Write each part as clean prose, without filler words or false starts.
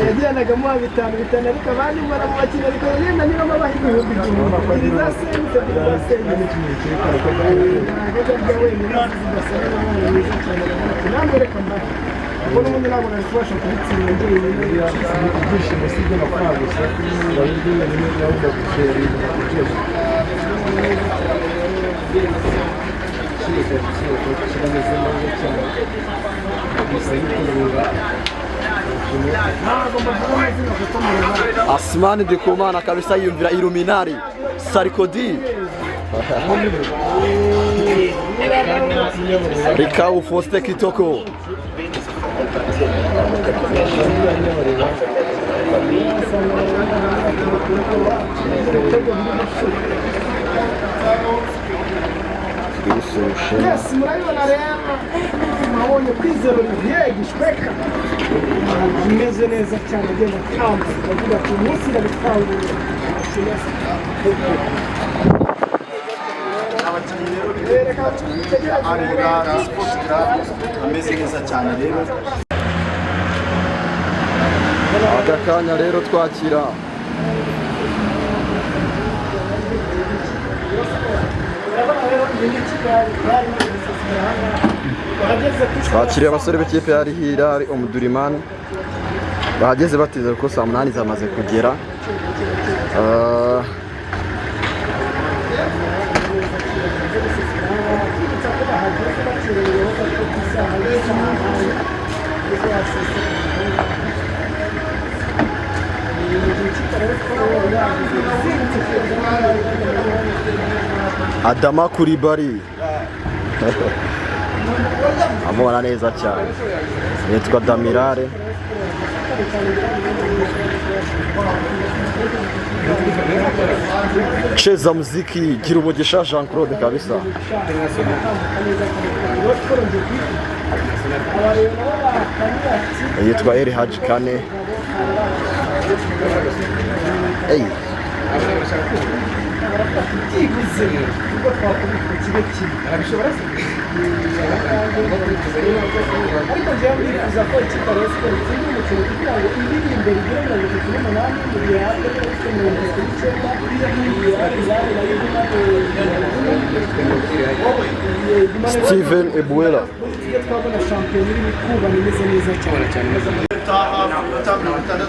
Yagendaga amuha bitanu bitanu, ariko abandi mbona mu bakina, ariko yagenda anyuramo abaha ibihumbi igihumbi za sense za sense. Ntabwo wenyine zidasanzwe, umwana mwiza cyane namwe. Reka mbahe kuko n'ubundi ntabwo nari kubasha kubitsinda njyenyine. Ibyishimo si iby'amafaranga gusa, urabirya wenyine, urabona gusharinga byose. Kirameze neza cyane, gusa yitegura. Ntabwo mbavuga amazina kuko murabona. Asmani Ndikumana kabisa yiyumvira Illuminati Sarkodie. Rikau Faustin Kitoko. Yes, murabibona rero, mwabonye Kwizera Olivier Gishweka ameze neza cyane, agenda atambuka avuga ati umunsi ndabitangura. Abakinnyi rero Al Hilal Sports Club ameze neza cyane rero. Aka kanya rero twakira Urabona rero iyi ni ikipe yari imaze gusesera aha ngaha bahageze ku isaha. Twakiriye abasore b'ikipe ya Al Hilal Omdurman, bahageze batinze kuko saa 8 zamaze kugera. Kwibutsa ko bahageze bakerereweho gato ku isaha y'isaha nibwo yasesera aha ngaha. Mu gihe ikipe rero Sport yari yagize izindutse kugeza. Adama Kuribari amubona neza cyane, yitwa Damirare. Cheza muziki, gira umugisha Jean Claude kabisa. Yitwa El Hadji Kane. Hey. Byibuze ubwo twakubitwa kibe kimwe, ariko njyewe ndifuza ko ikipe ya Rayon Sports itsinda umukino kugira ngo ibiri imbere igere 38, mu gihe APR ifite 39, Al Hilal nayo igumane. Steven Ebuela. Tujye twabona shampiyona irimo ikubana imeze neza cyane. Utaha minota 66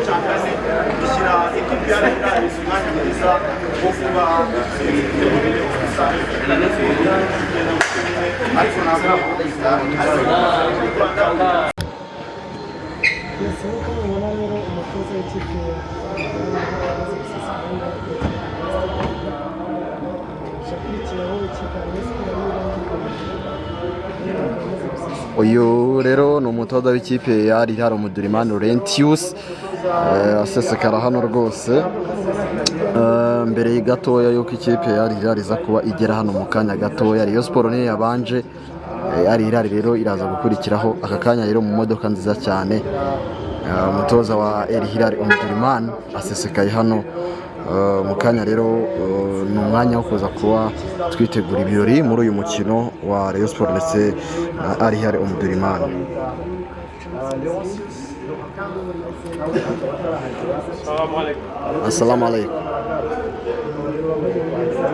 cya kane bishyira ekipi ya Al Hilal umwanya mwiza wo kuba ibitego bine ku busa, ariko ntabwo ariko. Yes, nk'uko mubibona rero, umutoza w'ikipe amaze gusesera, akurikiyeho ikipe ya Rayon Sports ariyo amaze gusesera. Uyu rero ni umutoza w'ikipe ya Al Hilal Omdurman, Laurentius, asesekara hano rwose. Mbere gatoya yuko ikipe ya Al Hilal iza kuba igera hano mu kanya gatoya. Rayon Sport niyo yabanje, Al Hilal rero iraza gukurikiraho aka kanya rero mu modoka nziza cyane. Umutoza wa Al Hilal Omdurman asesekaye hano. Mu kanya rero ni umwanya wo kuza kuba twitegura ibirori muri uyu mukino wa Rayon Sport ndetse na Al Hilal Omdurman. Assalamu alaikum.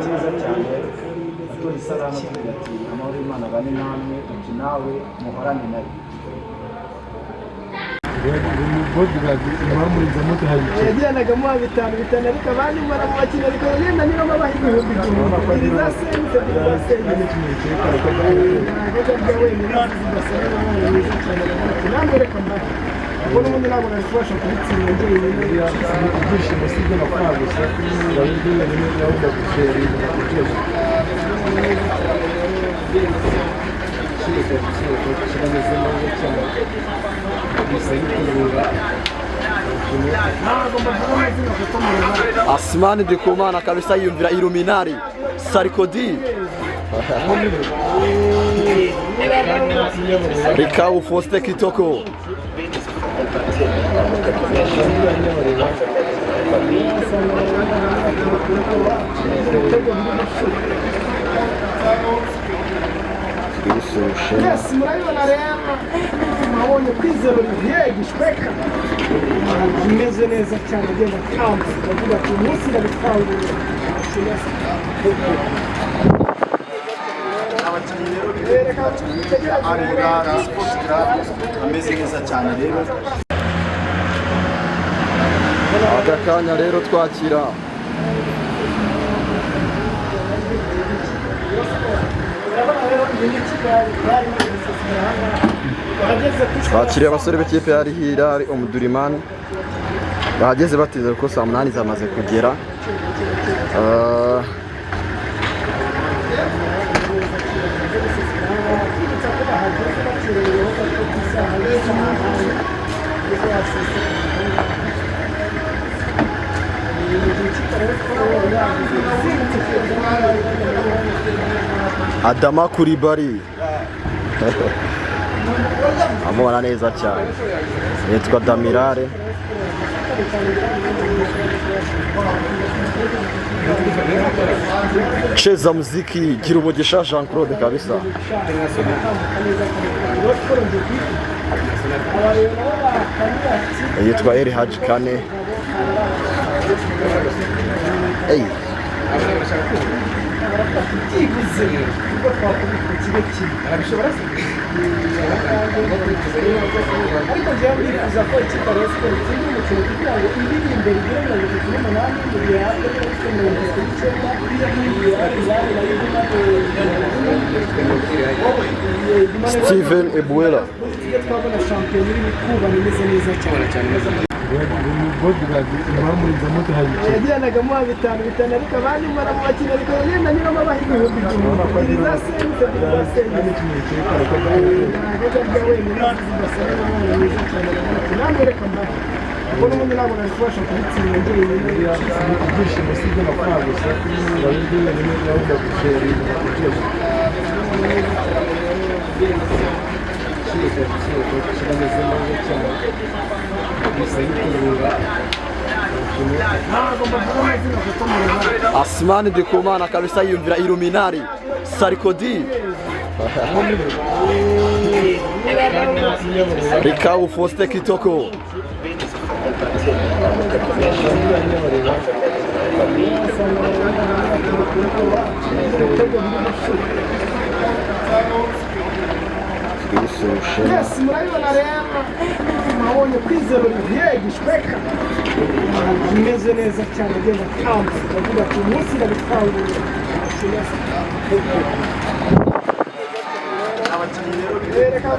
Cyiza cyane atora isalamu avuga ati amahoro y'Imana abane namwe, ati nawe muhorane nayo. Yagendaga amuha bitanu bitanu, ariko abandi mbona mu bakina, ariko yagenda anyuramo abaha ibihumbi igihumbi za sense za sense. Ntabwo wenyine zidasanzwe, umwana mwiza cyane namwe. Reka mbahe kuko n'ubundi ntabwo nari kubasha kubitsinda njyenyine. Ibyishimo si iby'amafaranga gusa, urabirya wenyine, urabona gusharinga byose. Kirameze neza cyane, gusa yitegura. Ntabwo mbavuga amazina kuko murabona. Asmani Ndikumana kabisa yiyumvira Illuminati Sarkodie. Rikau Faustin Kitoko. Chris Rushema. Yes, murabibona rero, mwabonye Kwizera Olivier Gishweka ameze neza cyane, agenda atambuka avuga ati umunsi ndabitangura. Abakinnyi rero b'ikipe ya Al Hilal Sports Club ameze neza cyane rero. Aka kanya rero twakira Urabona rero, iyi ni ikipe yari iri gusesekara aha ngaha, bahageze ku Twakiriye abasore b'ikipe ya Al Hilal Omdurman, bahageze batinze kuko saa 8 zamaze kugera. Kwibutsa ko bahageze bakerereweho gato ku isaha y'isaha nibwo yasesekara. Mu gihe ikipe Rayon Sports yagize isimbutse Adama Kuribari amubona neza cyane, yitwa Damirare. Cheza muziki, gira umugisha Jean Claude kabisa. Gutambuka neza cyane. Rayon Sports ngiye kuyivuga, abareba nabo bakamira ati Yitwa El Hadji Kane. Ey, baravuga ati byibuze ubwo twakubita kibe kimwe, ariko njyewe ndifuza ko ikipe ya Rayon Sports itsinda umukino kugira ngo ibe iri imbere igere 38, mu gihe APR ifite 39, Al Hilal nayo igumane. Steven Ebuela. Tujye twabona shampiyona irimo ikubana, imeze neza cyane. Yagendaga amuha bitanu bitanu, ariko abandi baramubakira, ariko yagenda anyuramo abaha ibihumbi igihumbi za sense za sense. Ntabwo wenyine zidasaba n'umwana mwiza cyane, aravuga ati namwe reka mbahe, kuko n'ubundi ntabwo nari kubasha kubitsinda njyenyine. Ibyishimo si iby'amafaranga gusa, urabirya wenyine, urabona gusharinga byose. Kirameze neza cyane, gusa yitegura. Ntabwo mbavuga amazina kuko murabona. Asmani Ndikumana kabisa yiyumvira Illuminati Sarkozy. Rikabu Faustin Kitoko. Chris Rushema. Yes, murabibona rero, mwabonye Kwizera Olivier Gishweka ameze neza cyane, agenda atambuka avuga ati umunsi ndabitangura. Abakinnyi rero Reka.